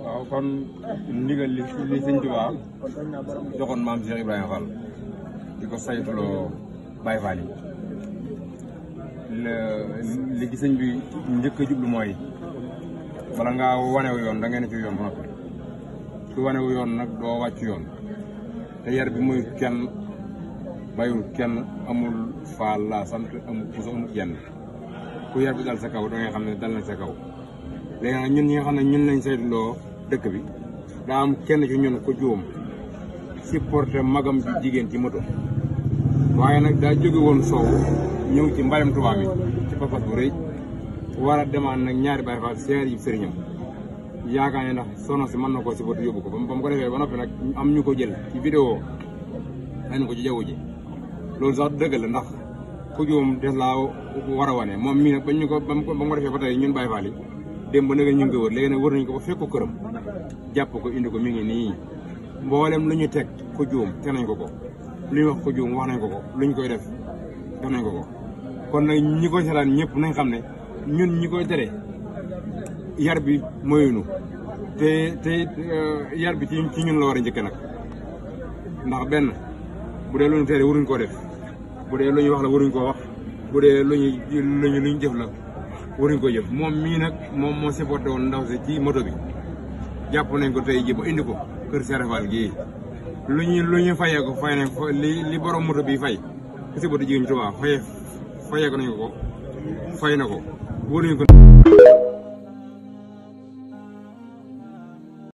waaw kon ndigal li sëñ Tuubaa joxoon maam Cheikh Ibrahima Fall di ko saytuloo Baye Fall yi li sëñ bi njëkk a jublu mooy bala ngaa wanewu yoon da ngay ne ci yoon ba noppi su wanewu yoon nag doo wàcc yoon te yar bi muy kenn bayul kenn amul Fall la sant amul puso amul jenn ku yar bi dal sa kaw da ngay xam ne dal na sa kaw léegi nag ñun ñi nga xam ne ñun lañ saytuloo dëkk bi daa am kenn ci ñun ko juum supporté magam ji jigéen ci moto waaye nag daa jóge woon soow ñëw ci mbalem Tuubaa mi ci pas-pas bu rëy war a demaan nag ñaari Baay Faal seer yi sëriñam yaakaar ne ndax sono si mën na koo supporté yóbbu ko ba mu ko defee ba noppi nag am ñu ko jël ci vidéo dañ ko ci jaww ji loolu sax dëgg la ndax ku juum des laa war a wane moom mii nag ba mu ko defee ba tey ñun Baay Faal yi démb nag ñu ngi koy wër léegi nag wër nañu ko ba fekk ko këram jàpp ko indi ko mi ngi nii mboolem lu ñu teg ko juum te nañ ko ko lu ñu wax ko juum wax nañ ko ko lu ñu koy def nañ ko ko kon nag ñi koy seetaan ñëpp nañ xam ne ñun ñi koy tere yar bi moyunu te yar bi ci ñun la war a njëkk nag ndax benn bu dee lu ñu tere waruñ koo def bu dee lu ñu wax la waruñ koo wax bu dee lu ñu jëf la waruñ ko jëf moom mii nag moom moo supporté woon ndaw si ci moto bi jàpp nañ ko tey ji ba indi ko kër Serafal gii lu ñu fayee ko fay nañ li borom moto bi fay ku supporté jigéen Tuubaa fayee ko nañ ko fay na ko waruñ ko